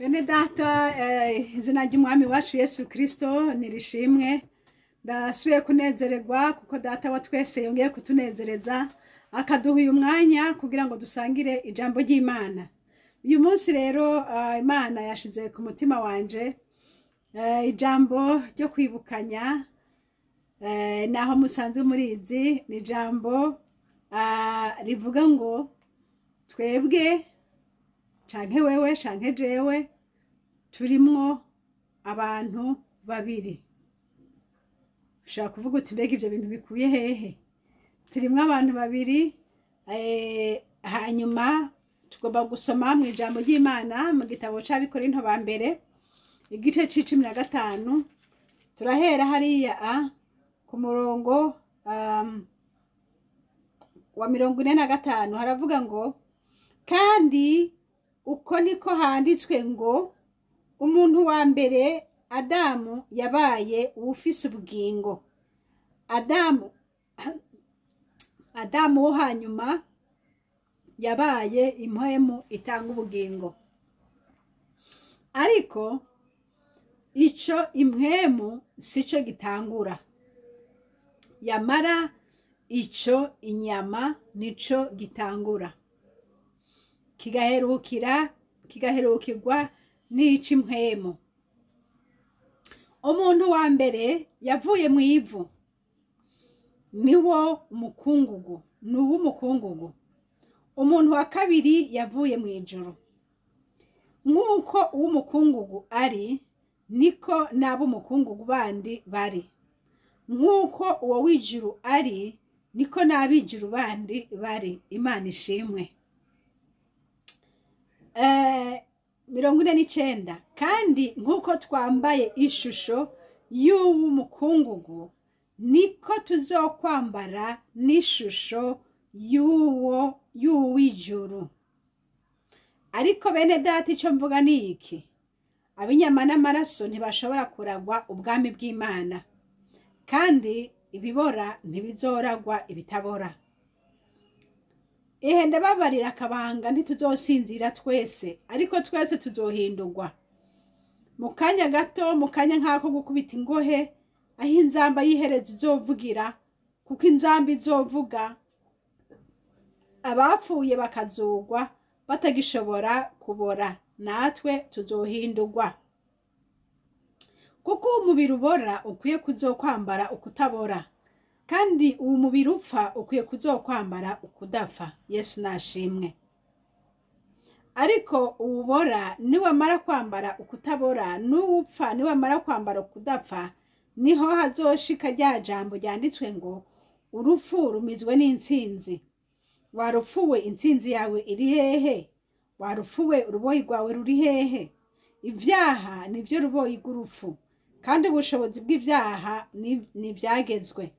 Bene data, izina ry'umwami wacu Yesu Kristo nirishimwe. Ndasubiye kunezererwa kuko data wa twese yongeye kutunezereza akaduha uyu mwanya kugira ngo dusangire ijambo ry'Imana. Uyu munsi rero Imana yashize ku mutima wanje ijambo ryo kwibukanya, naho musanzwe murizi, ni ijambo rivuga ngo twebwe canke wewe canke jewe turimwo abantu babiri. Ushobora kuvuga uti mbega ivyo bintu bikuye hehe? Turimwo abantu babiri. Hanyuma tugomba gusoma mu ijambo ry'Imana mu gitabo c'Abikorinto ba mbere igice c'15, turahera hariya ku murongo wa 45. Haravuga ngo: kandi uko niko handitswe ngo umuntu wa mbere Adamu yabaye uwufise ubugingo, Adamu wo hanyuma yabaye impwemu itanga ubugingo. Ariko ico impwemu sico gitangura, yamara ico inyama nico gitangura, kigaherukirwa n'ic'impwemu. Umuntu wa mbere yavuye mu ivu, niwo umukungugu, nuw'umukungugu. Umuntu wa kabiri yavuye mu ijuru. Nk'uko uw'umukungugu ari, niko n'ab'umukungugu bandi bari. Nk'uko uwo w'ijuru ari, niko n'ab'ijuru bandi bari. Imana ishimwe. 49. Kandi nk'uko twambaye ishusho y'uw'umukungugu, niko tuzokwambara n'ishusho y'uwo y'uw'ijuru. Ariko bene data, ico mvuga ni iki: ab'inyama n'amaraso ntibashobora kuragwa ubwami bw'Imana, kandi ibibora ntibizoragwa ibitabora. Ehe, ndababarira akabanga, ntituzosinzira twese, ariko twese tuzohindurwa mu kanya gato, mu kanya nk'ako gukubita ingohe, aho inzamba y'iherezo izovugira, kuko inzamba izovuga, abapfuye bakazugwa batagishobora kubora, natwe tuzohindurwa. Kuko umubiri ubora ukwiye kuzokwambara ukutabora, kandi uwo mubiri upfa ukwiye kuzokwambara ukudapfa. Yesu nashimwe. Ariko uwubora niwamara kwambara ukutabora, n'uwupfa niwamara kwambara ukudapfa, niho hazoshika rya jambo ryanditswe ngo: urupfu rumizwe n'intsinzi. Warupfuwe, intsinzi yawe iri hehe? Warupfuwe, uruboyi rwawe ruri hehe? Ibyaha nivyo ruboyi rw'urupfu, kandi ubushobozi bw'ibyaha ni ibyagezwe.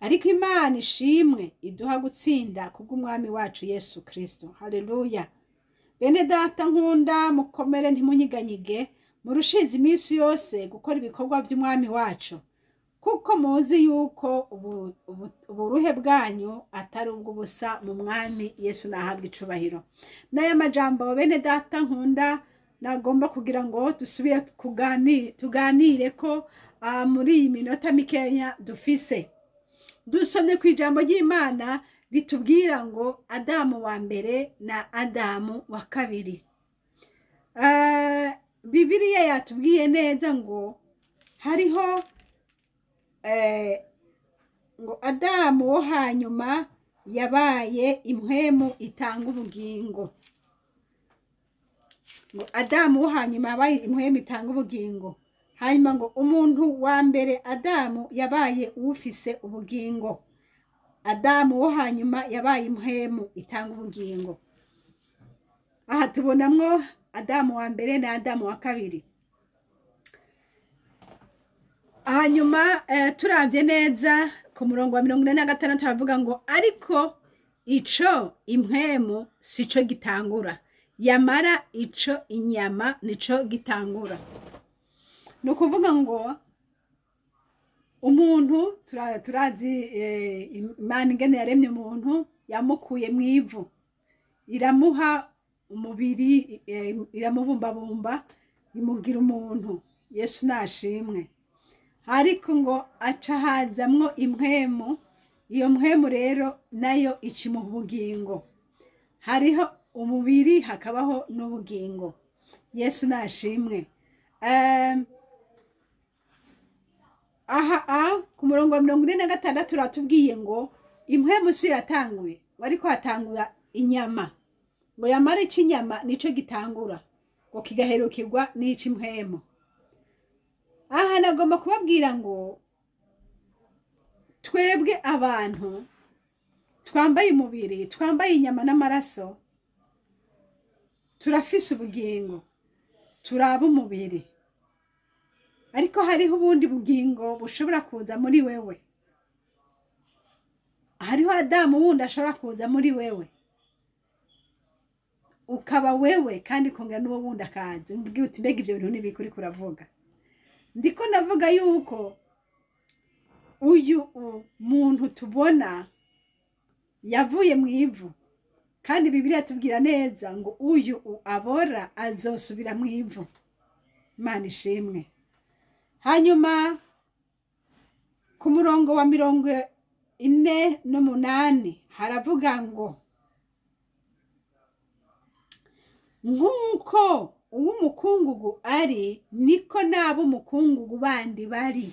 Ariko Imana ishimwe iduha gutsinda kubw'umwami wacu Yesu Kristo. Haleluya. Bene data nkunda, mukomere, ntimunyiganyige, murushize iminsi yose gukora ibikorwa by'umwami wacu, kuko muzi yuko uburuhe bwanyu atari ubw'ubusa mu mwami. Yesu nahabwa icubahiro. N'aya majambo, bene data nkunda, nagomba kugira ngo dusubire tuganire ko muri iyi minota mikeya dufise. Dusomye ku ijambo ry'Imana ritubwira ngo Adamu wa mbere na Adamu wa kabiri. Bibiliya yatubwiye neza ngo hariho ngo Adamu wo hanyuma yabaye impwemu itanga ubugingo. Ngo Adamu wo hanyuma yabaye impwemu itanga ubugingo. Hanyuma ngo umuntu wa mbere Adamu yabaye ufise ubugingo, Adamu wo hanyuma yabaye impwemu itanga ubugingo. Aha tubonamwo Adamu wa mbere na Adamu wa kabiri. Hanyuma turavye neza ku murongo wa 46 havuga ngo: ariko ico impwemu sico gitangura, yamara ico inyama nico gitangura. Ni ukuvuga ngo umuntu turazi Imana ingene yaremye umuntu, yamukuye mu ivu iramuha umubiri, iramubumbabumba, imugira umuntu. Yesu nashimwe. Ariko ngo aca hazamwo impwemu, iyo mpwemu rero nayo ikimuha ubugingo. Hariho umubiri hakabaho n'ubugingo. Yesu nashimwe. Aha ku murongo wa 46 uratubwiye ngo impwemu si yatanguye, ariko hatangura inyama, ngo yamara icy'inyama nico gitangura, ngo kigaherukirwa n'ic'impwemu. Aha nagomba kubabwira ngo twebwe abantu twambaye umubiri, twambaye inyama n'amaraso, turafise ubugingo, turaba umubiri, ariko hariho ubundi bugingo bushobora kuza muri wewe. Hariho Adamu wundi ashobora kuza muri wewe, ukaba wewe kandi kongera n'uwo wundi akaza. Umbwira uti mbega ibyo bintu n'ibiki uriko uravuga? Ndiko ndavuga yuko uyu muntu tubona yavuye mu ivu, kandi Bibiliya tubwira neza ngo uyu abora azosubira mu ivu. Imana ishimwe. Hanyuma ku murongo wa 48 haravuga ngo nk'uko uw'umukungugu ari niko n'ab'umukungugu bandi bari.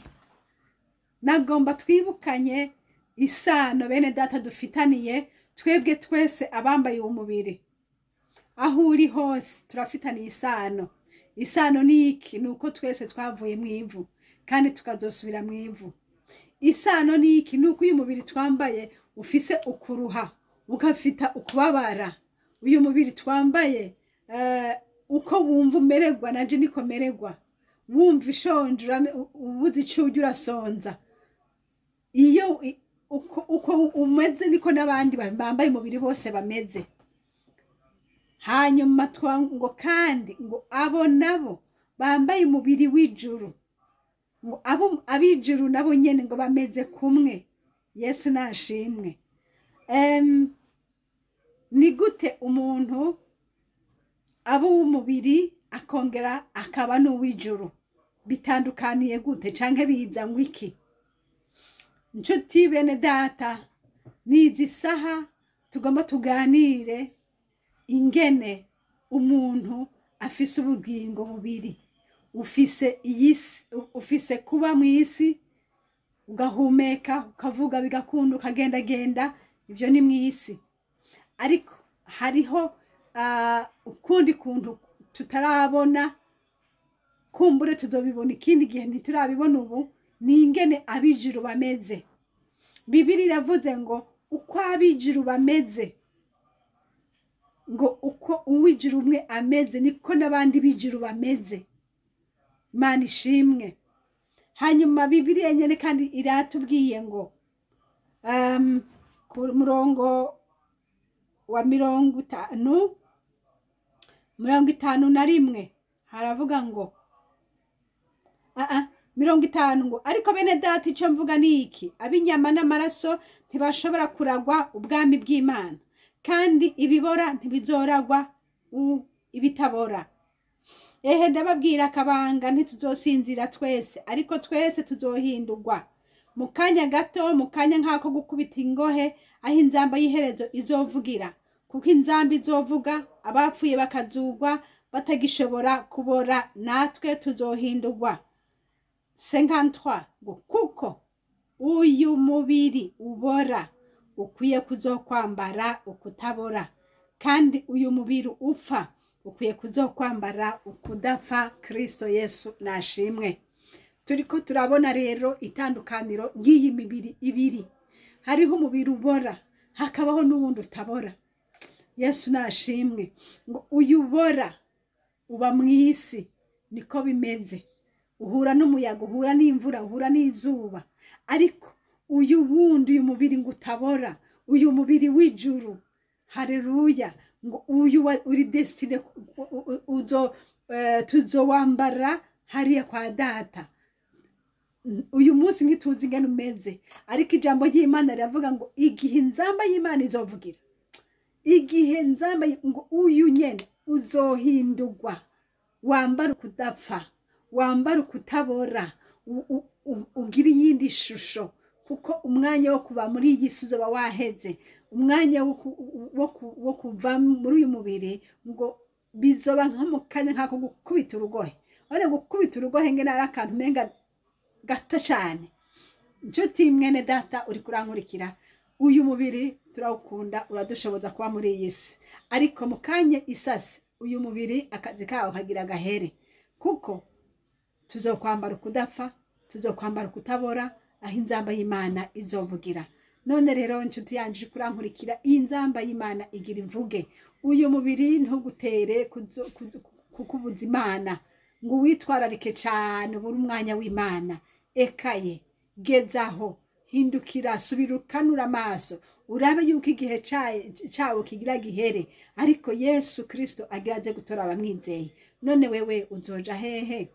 Nagomba twibukanye isano bene data dufitaniye twebwe twese abambaye uwo mubiri. Aho uri hose turafitaniye isano. Isano ni iki? Ni uko twese twavuye mu ivu kandi tukazosubira mu ivu. Isano ni iki? Ni uko uyu mubiri twambaye ufise ukuruha, ukafita ukubabara. Uyu mubiri twambaye uko wumva umererwa nanje niko mererwa. Wumva ishonje ubuze ico urya urasonza. Iyo uko umeze niko n'abandi bambaye umubiri bose bameze. Hanyuma ngo kandi ngo abo nabo bambaye umubiri w'ijuru, ngo abo ab'ijuru nabo nyene ngo bameze kumwe. Yesu nashimwe. Ni gute umuntu abo w'umubiri akongera akaba n'uw'ijuru? Bitandukaniye gute canke biza ngo iki? Nshuti bene data, nizi saha tugomba tuganire ingene umuntu afise ubugingo bubiri. Ufise iyisi, ufise kuba mu isi, ugahumeka, ukavuga bigakunda, ukagendagenda, ivyo ni mu isi. Ariko hariho ukundi kuntu tutarabona, kumbure tuzobibona ikindi gihe, ntiturabibona ubu, ni ingene ab'ijuru bameze. Bibiliya iravuze ngo uko ab'ijuru bameze, ngo uko uw'ijuru umwe ameze niko n'abandi b'ijuru bameze. Imana ishimwe. Hanyuma Bibiliya nyene kandi iratubwiye ngo ku murongo wa 51 haravuga ngo 50 ngo ariko bene data ico mvuga ni iki, ab'inyama n'amaraso ntibashobora kuragwa ubwami bw'Imana, kandi ibibora ntibizoragwa ibitabora. Ehe ndababwira akabanga, ntituzosinzira twese, ariko twese tuzohindurwa mu kanya gato, mu kanya nk'ako gukubita ingohe, aho inzamba y'iherezo izovugira. Kuko inzamba izovuga, abapfuye bakazugwa batagishobora kubora, natwe tuzohindurwa. 53 ngo kuko uyu mubiri ubora ukwiye kuzokwambara ukutabora, kandi uyu mubiri upfa ukwiye kuzokwambara ukudapfa. Kristo Yesu nashimwe. Turiko turabona rero itandukaniro ry'iyi mibiri ibiri. Hariho umubiri ubora, hakabaho n'uwundi utabora. Yesu nashimwe. Ngo uyu ubora uba mu isi, niko bimeze. Uhura n'umuyaga, uhura n'imvura, uhura n'izuba. Ariko uyu wundi, uyu mubiri ngo utabora, uyu mubiri w'ijuru, haleluya, ngo uyu uri destine tuzowambara hariya kwa data. Uyu munsi ntituzi ingene umeze, ariko ijambo ry'Imana riravuga ngo igihe inzamba y'Imana izovugira, Igihe nzamba ngo uyu nyene uzohindurwa, wambara ukudapfa, wambara ukutabora, ugira iyindi shusho, kuko umwanya wo kuba muri iyi si uzoba waheze. Umwanya wo kuva muri uyu mubiri ngo bizoba nko mu kanya nk'ako gukubita urugohe. Urabona gukubita urugohe ngene ari akantu umenga gato cane. Nshuti mwene data uri kurankurikira, uyu mubiri turawukunda, uradushoboza kuba muri iyi si, ariko mu kanya isase uyu mubiri akazi kawo kagira gahere, kuko tuzokwambara ukudapfa, tuzokwambara ukutabora, aho inzamba y'Imana izovugira. None rero nshuti yanje uri kurankurikira, iyi nzamba y'Imana igira imvuge. Uyu mubiri ntugutere kukubuza Imana, ngo witwararike cane ubure umwanya w'Imana. Ekaye, gezaho, hindukira, subira ukanura amaso, urabe yuko igihe cawo kigira gihere, ariko Yesu Kristo agira aze gutora abamwizeye. None wewe uzoja hehe?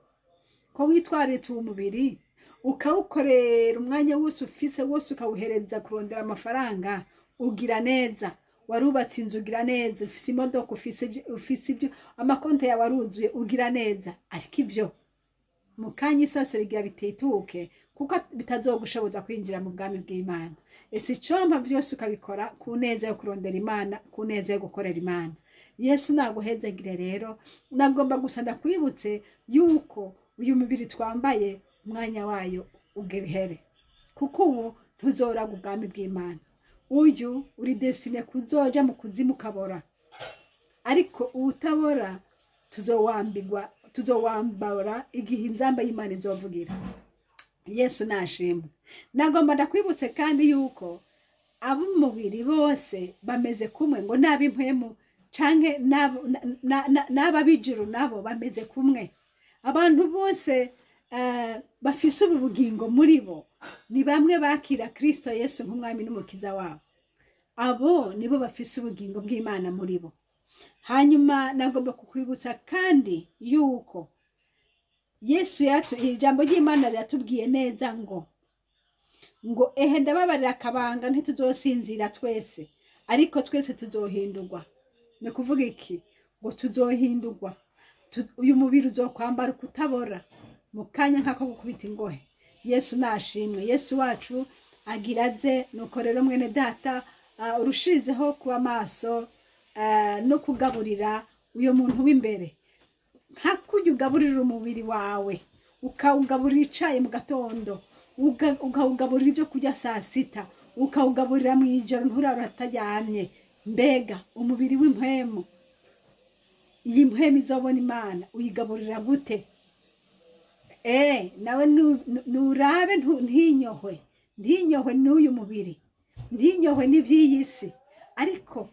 Ko witwararitse uwo mubiri, ukawukorera umwanya wose ufise wose, ukawuhereza kurondera amafaranga, ugira neza, warubatse inzu ugira neza, ufise imodoka, ufise ibyo, amakonti yawe aruzuye, ugira neza, ariko ibyo mu kanya isase bigira bitituke, kuko bitazogushoboza kwinjira mu bwami bw'Imana. Ese icompa byose ukabikora ku neza yo kurondera Imana, ku neza yo gukorera Imana. Yesu naguhezegire. Rero nagomba gusa ndakwibutse yuko uyu mubiri twambaye umwanya wayo ugehere, kuko ubu ntuzoraga ubwami bw'Imana. Uyu uri destiné kuzoja mu kuzimu ukabora, ariko uwutabora tuzowambara igihe inzamba y'Imana izovugira. Yesu nashimwe. Nagomba ndakwibutse kandi yuko ab'umubiri bose bameze kumwe, ngo n'ab'impwemu canke n'ab'ab'ijuru nabo bameze kumwe. Abantu bose bafise ubu bugingo muri bo ni bamwe bakira Kristo Yesu nk'umwami n'umukiza wabo. Abo nibo bafise ubugingo bw'Imana muri bo. Hanyuma nagomba kukwibutsa kandi yuko Yesu ijambo ry'Imana riratubwiye neza ngo ehe ndababarira akabanga, ntituzosinzira twese, ariko twese tuzohindurwa. Ni kuvuga iki? Ngo tuzohindurwa. Uyu mubiri uzokwambara ukutabora mu kanya nk'ako gukubita ingohe. Yesu nashimwe. Yesu wacu agira aze. Nuko rero mwene data, urushirizeho kuba maso no kugaburira uyo muntu w'imbere, nka kurya ugaburira umubiri wawe, ukawugaburira icayi mu gatondo, ukawugaburira ibyo kurya saa sita, ukawugaburira mu ijoro nturara utaryamye. Mbega umubiri w'impwemu, iyi mpwemu izobona Imana, uyigaburira gute? Nawe nurabe ntinyohwe n'uyu mubiri, ntinyohwe n'iby'iyi si, ariko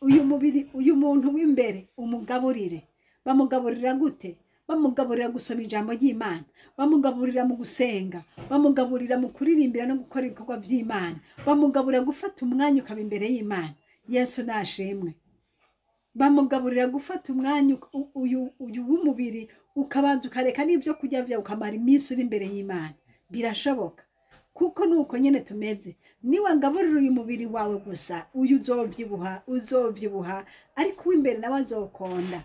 uyu mubiri, uyu muntu w'imbere umugaburire. Bamugaburira gute? Bamugaburira gusoma ijambo ry'Imana, bamugaburira mu gusenga, bamugaburira mu kuririmbira no gukora ibikorwa by'Imana, bamugaburira gufata umwanya ukaba imbere y'Imana. Yesu nashimwe. Bamugaburira gufata umwanya uyu w'umubiri, ukabanza ukareka n'ibyo kurya byawe, ukamara iminsi uri imbere y'Imana. Birashoboka, kuko nuko nyene tumeze. Niwangaburira uyu mubiri wawe gusa, uyu uzovyibuha, ariko uw'imbere nawe azokonda.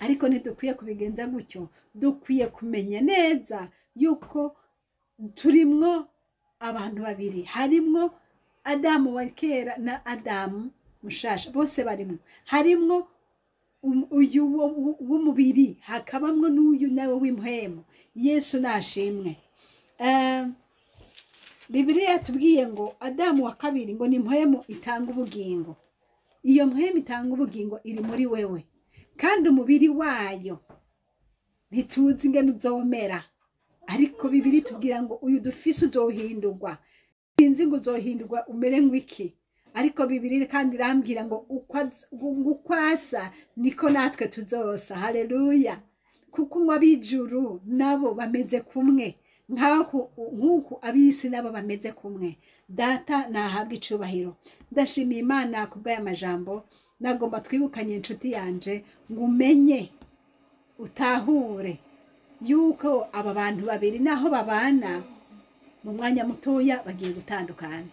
Ariko ntidukwiye kubigenza gutyo. Dukwiye kumenya neza yuko turimwo abantu babiri, harimwo Adamu wa kera na Adamu mushasha, bose barimwo. Harimwo uyu w'umubiri, hakabamwo n'uyu nawe w'impwemu. Yesu nashimwe. Bibiliya yatubwiye ngo Adamu wa kabiri ngo ni impwemu itanga ubugingo. Iyo mpwemu itanga ubugingo iri muri wewe, kandi umubiri wayo ntituzi ingene uzomera, ariko Bibiliya itubwira ngo uyu dufise uzohindurwa. Sinzi ngo uzohindurwa umere ngwiki, ariko Bibiliya kandi irambwira ngo uko asa niko natwe tuzosa. Haleluya! Kuko ngo ab'ijuru nabo bameze kumwe, nk'uku ab'isi nabo bameze kumwe. Data nahabwa icubahiro. Ndashimiye Imana kubw'aya majambo. Nagomba twibukanye inshuti yanje, ngo umenye utahure yuko aba bantu babiri naho babana mu mwanya mutoya bagiye gutandukana,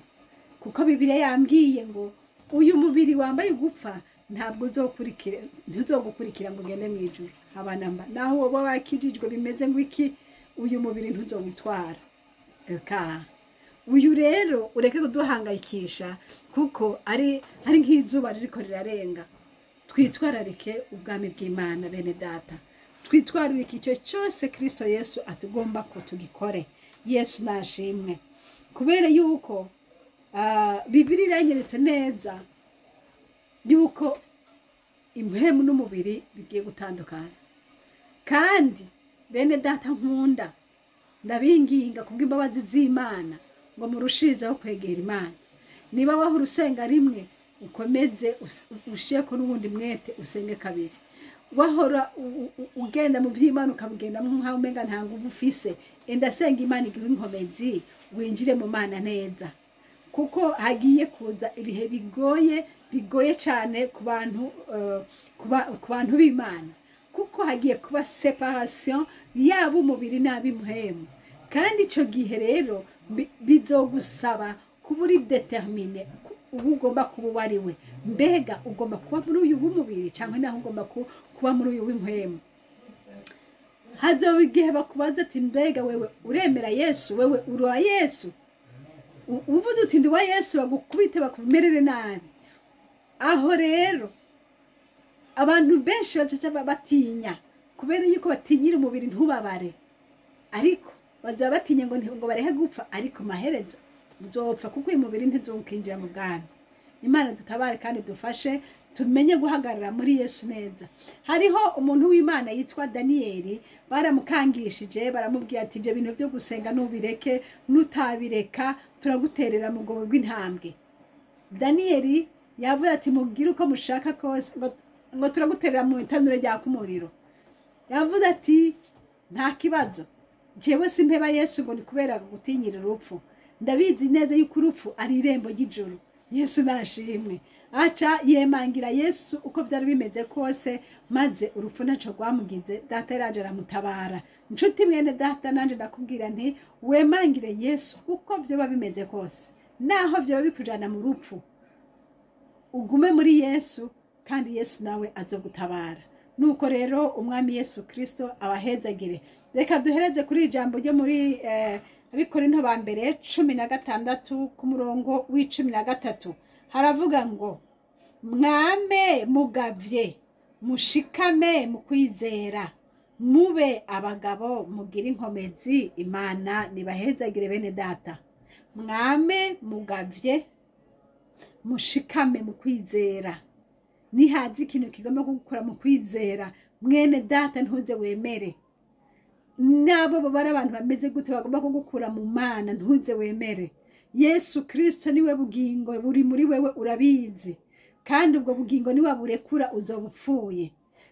kuko Bibiliya yambwiye ngo Uyu mubiri wambaye ugupfa ntabwo uzokurikira, ntuzogukurikira ngo ugende mu ijuru habanamba. Naho woba wakijijwe bimeze ngo iki, uyu mubiri ntuzogutwara. Eka uyu rero ureke kuduhangayikisha, kuko ari nk'izuba ririko rirarenga. Twitwararike ubwami bw'Imana bene data, twitwararike icyo cyose Kristo Yesu atugomba ko tugikore. Yesu nashimwe, kubera yuko Bibiliya iranyeretse neza yuko impwemu n'umubiri bigiye gutandukana. Kandi bene data nkunda, ndabinginga kubw'imbabazi z'Imana ngo murushirizeho kwegera Imana. Niba wahora usenga rimwe, ukomeze usheko n'ubundi mwete usenge kabiri. Wahora ugenda mu by'Imana ukabugenda nk'aho umenga nta nguvu ufise, enda senga Imana iguhe inkomezi winjire mu Mana neza, kuko hagiye kuza ibihe bigoye, bigoye cyane ku bantu, ku bantu b'Imana, kuko hagiye kuba separation yaba umubiri n'ab'impwemu. Kandi ico gihe rero bizogusaba kuba uri determine ubu ugomba kuba uwo ari we. Mbega ugomba kuba muri uyu w'umubiri cyangwa naho ugomba kuba muri uyu w'impwemu? Hazoba igihe bakubaza ati mbega wewe uremera Yesu, wewe uri uwa Yesu? Uvuze uti ndi uwa Yesu, bagukubite bakumerere nabi. Aho rero abantu benshi bacaca batinya, kubera yuko batinyira umubiri ntubabare, ariko bazaba batinya ngo barehe gupfa, ariko maherezo nzopfa, kuko uyu mubiri ntizokinjira mu bwami. Imana dutabare kandi dufashe tumenye guhagarara muri Yesu neza. Hariho umuntu w'Imana yitwa Daniyeli, baramukangishije baramubwira ati ibyo bintu byo gusenga nubireke, nutabireka turaguterera mu bwobo bw'intambwe. Daniyeli yavuze ati mubwire uko mushaka kose, ngo turaguterera mu itanura ryaka umuriro. Yavuze ati nta kibazo, jewe simpeba Yesu ngo ni kubera gutinyira urupfu, ndabizi neza yuko urupfu ari irembo ry'ijuru. Yesu nashimwe. Aca yemangira Yesu uko byari bimeze kose, maze urupfu ntaco rwamugize, data yaraje aramutabara. Nshuti mwene data, nanje ndakubwira nti wemangire Yesu uko byoba bimeze kose, naho byoba bikujana mu rupfu, ugume muri Yesu kandi Yesu nawe azogutabara. Nuko rero umwami Yesu Kristo abahezagire. Reka duhereze kuri ijambo ryo muri Abikorinto ba mbere 16 ku murongo w'13, haravuga ngo mwame mugavye, mushikame mu kwizera, mube abagabo mugire inkomezi, Imana nibahezagire bene data. Mwame mugavye, mushikame mu kwizera. Nihazi ikintu kigomba kugukora mu kwizera, mwene data ntuze wemere. Nabo babara abantu bameze gute bagomba kugukura mu Mana, ntuze wemere. Yesu Kristo niwe bugingo buri muri wewe, urabizi, kandi ubwo bugingo niwe burekura uzobupfuye.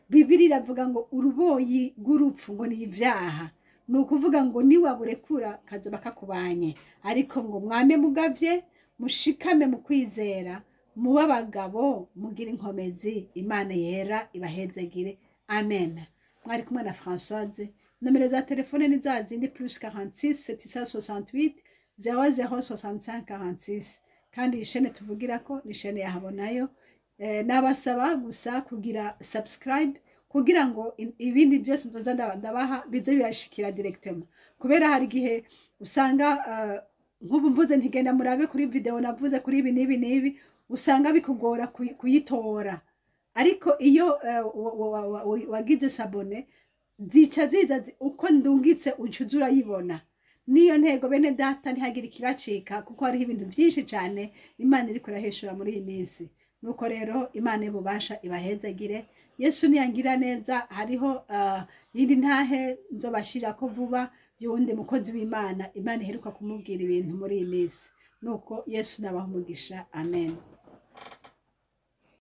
Bibiliya iravuga ngo uruboyi rw'urupfu ngo ni ibyaha, ni ukuvuga ngo niwe burekura kazoba kakubanye. Ariko ngo mwame mugavye, mushikame mu kwizera, muba abagabo mugire inkomezi, Imana yera ibahezagire. Amen. Mwari kumwe na Françoise. Nomero za telefone ni za zindi +46 768 00 65 46. Kandi iyi shene tuvugirako ni shene yahabonayo. Nabasaba gusa kugira subscribe kugira ngo ibindi byose nzoza ndabaha bize bibashikira directement, kubera hari igihe usanga nk'ubu mvuze ntigenda murabe kuri video navuze kuri ibi n'ibi n'ibi, usanga bikugora kuyitora. Ariko iyo wagize sabone zica ziza uko ndungitse ucuza urayibona. Niyo ntego bene data, ntihagire ikibacika, kuko hariho ibintu byinshi cyane Imana iri kuraheshura muri iyi minsi. Nuko rero Imana y'ububasha ibahezagire. Yesu niyangira neza, hariho yindi ntahe nzobashirako vuba y'uwundi mukozi w'Imana, Imana iheruka kumubwira ibintu muri iyi minsi. Nuko Yesu nabaha umugisha. Amen.